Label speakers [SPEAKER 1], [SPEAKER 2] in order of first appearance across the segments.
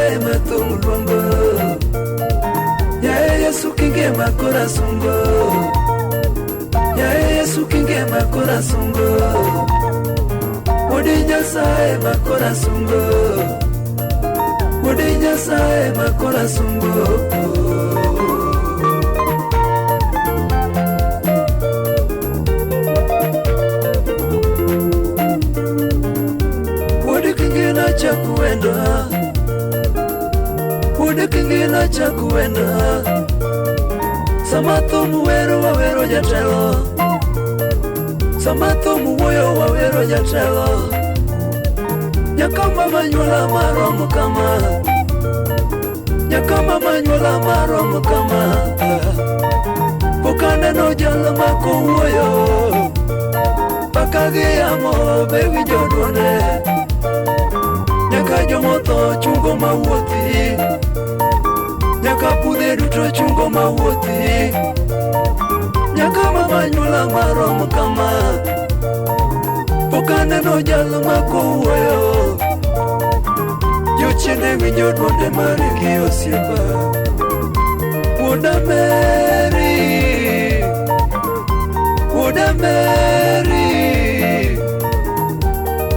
[SPEAKER 1] Nyasaye ma thum luongo. Yaye Yesu kingima kora sungo. Yaye Yesu kingima kora sungo. Wuod Nyasaye ma kora sungo. Wuod Nyasaye ma kora sungo. Wuod kingina chakuenda. Wuod kingina chakuenda. Sama thum wero wawero jatelo. Sama thum wuoyo wawero jatelo. Nyaka mama nyuola maromo kama. Nyaka mama nyuola maromo kama. Pok aneno jal makowuoyo. Paka gi yamo be winjo duonde. Nyaka jomotho chungo mawuothi. Nyaka pudhe duto chungo mawuothi. Nyaka mama nyuola maromo kama. Pok aneno jal makowuoyo. Jochiende winjo duonde margi osiepa. Wuoda Mary, Wuoda Mary,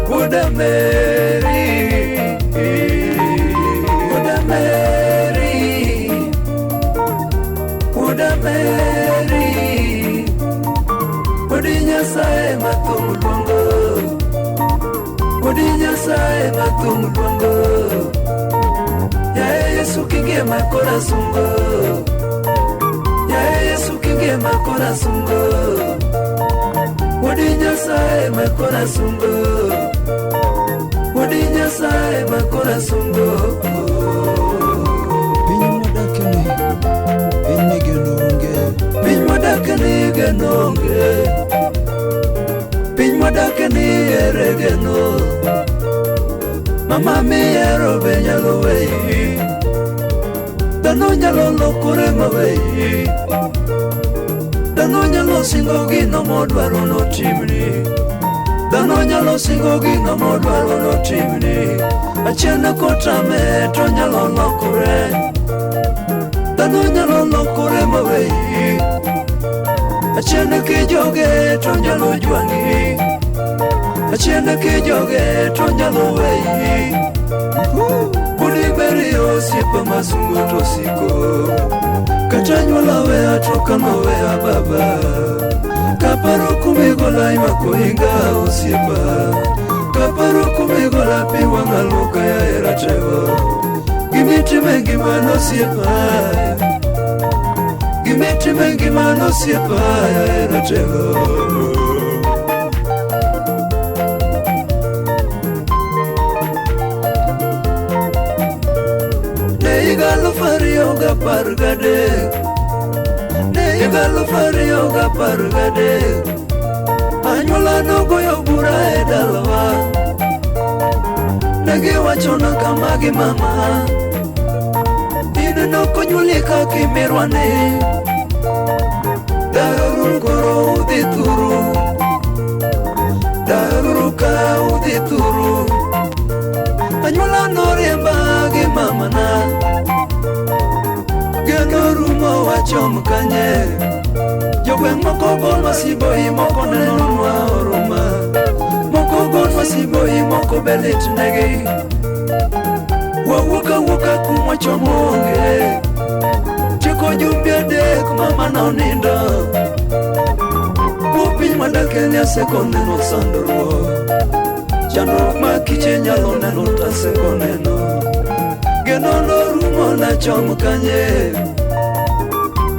[SPEAKER 1] Wuoda Mary, Wuoda Mary, Wuoda Mary, Wuod Nyasaye ma thum luongo. Wuod Nyasaye ma thum luongo. Yaye Yesu kingima kora sungo. Yaye Yesu kingima kora sungo. Wuod Nyasaye ma kora sungo. Wuod Nyasaye ma kora sungo.
[SPEAKER 2] Piny mwadake ni, piny ni geno onge.
[SPEAKER 1] Piny mwadake ni geno onge. Piny mwadake ni ere geno. Mama mihero be nyalo weyi. Dhano nyalo lokore maweyi. Dhano nyalo singo gino modwaro notimni. Dhano nyalo singo gino modwaro notimni. Achien kotame to nyalo lokore. Dhano nyalo lokore maweyi. Achien kijoge to nyalo jwang'i. Achien kijoge to nyalo weyi. Budi beri osiepa masungo to siko. Kata nyuola weya to kanoweya baba. Kaparo kumigola ywak ohinga osiepa. Kaparo kumigola pi wang'a luoka yaye ratego. Gimitime ngimano osiepa. Gimitime ngimano osiepa yaye ratego. Ne higa 2013. Ne higa 2013. Anyuola nogoyo bura e dalawa. Ne giwachona kama gi mama. In nokonyuoli kaka imirwa ni. Daruru koro udhi thuru. Daruru ka udhi thuru. Anyuola noriemba gi mamana. Geno rumo wachom kanye. Jogweng' moko gonwa siboi moko nenonwa oruma. Moko gonwa siboi moko be lit negi. Wawuok awuoka kumwachomo onge. Tieko jumbe adek mama nonindo. Bwo piny mwadake ni asekoneno sandruok. Chandruok ma kiche nyalo neno tasekoneno. Geno norumo nachom kanye.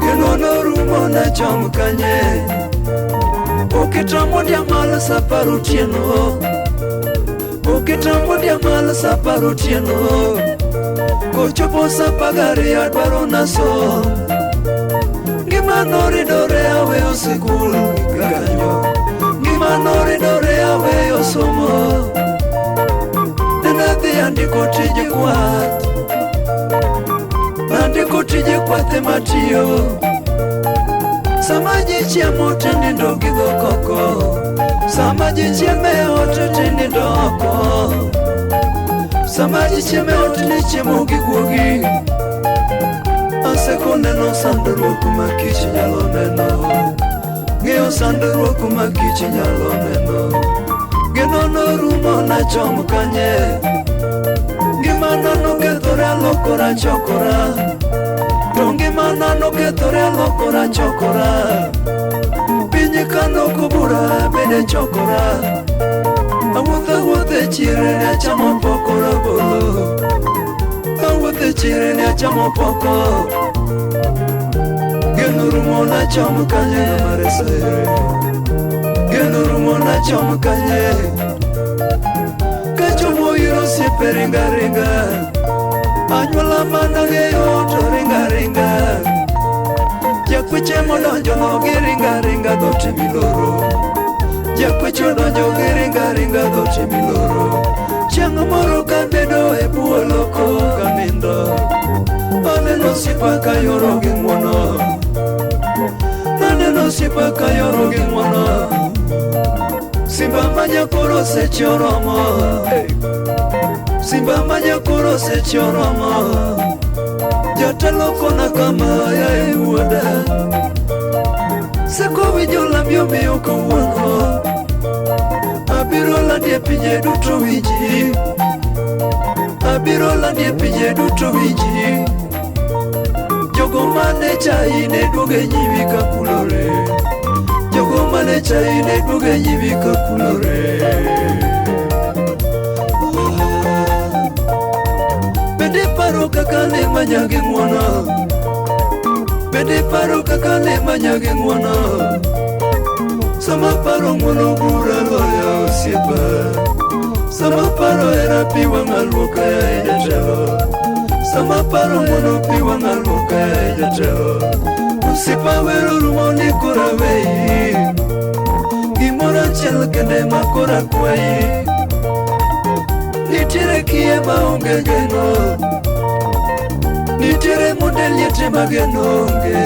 [SPEAKER 1] Geno norumo nachom kanye. Oketa modia malo sa apar otieno. Oketa modia malo sa apar otieno. Kochopo sa apar gariyo adwaro nasom. Ngima noridore aweyo sikul kanyo. Ngima noridore aweyo somo. Nene adhi andiko tije kwath. Nandiko tije kwath ema tiyo. Sama ji chiemo to nindo gi dho koko. Sama ji chiemo e ot to nindo oko. Sama ji chiemo e ot ni chiemo gi guogi. Aseko neno sandruok ma kich nyalo neno. Ng'eyo sandruok ma kich nyalo neno. Geno norumo nachom kanye. Ngimana nokethore alokora chokora. To ngimana nokethore alokora chokora. Piny kanoko bura bende chokora. Awuotho awuotho e chirni achamo poko rabolo. Awuotho e chirni achamo poko. Geno rumo nachom kanye maresa ere. Geno rumo nachom kanye. Kachomo ir osiepe ringa ringa. Anyuola manang'eyo to ringa ringa. Jakweche modonjo no gi ringa ringa dhoot miloro. Jakweche odonjo gi ringa ringa dhoot miloro. Chieng' moro kabedo e bwo loko kanindo. Aneno osiepa kayoro gi ng'uono. Aneno osiepa kayoro gi ng'uono. Simba manya koro seche oromo. Simba manya koro seche oromo. Jatelo kona kama yaye wuoda. Seko winjo lambi omiyo kawuono. Abiro landi e pinje duto winji. Abiro landi e pinje duto winji. Jogo mane chai ne duogo e nyimi ka kulore. Jogo mane chai ne duogo e nyimi ka kulore. Bende paro kaka ne manya gi ng'uono. Bende paro kaka ne manya gi ng'uono. Sama paro ng'uono bura loyo osiepa. Sama paro hera pi wang'a luoka yaye jatelo. Sama paro ng'uono pi wang'a luoka yaye jatelo. Osiepa wero rumo ni koro aweyi. Gimoro achiel kende ma koro akwayi. Nitiere kiye maonge geno. Nitiere monde liete ma geno onge.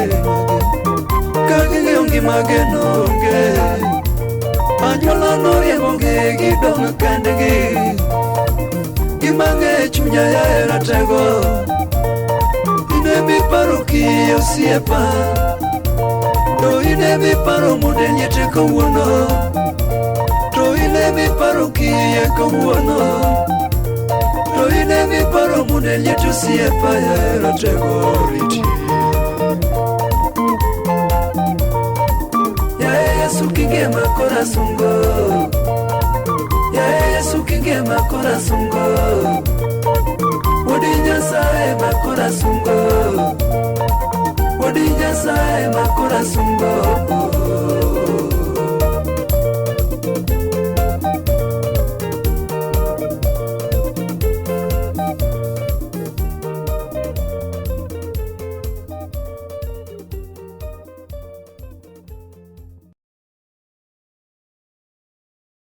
[SPEAKER 1] Ka ging'eyo ngima geno onge. Anyuola noriembogi gidong' kendgi. Gima ng'e chunya yaye ratego. In emiparo kiye osiepa. To in emiparo monde liete kawuono. To in emiparo kiye kawuono. To in emiparo monde liete osiepa yaye ratego riti. Yaye Yesu kingema kora sungo. Yaye Yesu kingema kora sungo. Wuod Nyasaye makora sungo. Wuod Nyasaye makora sungo.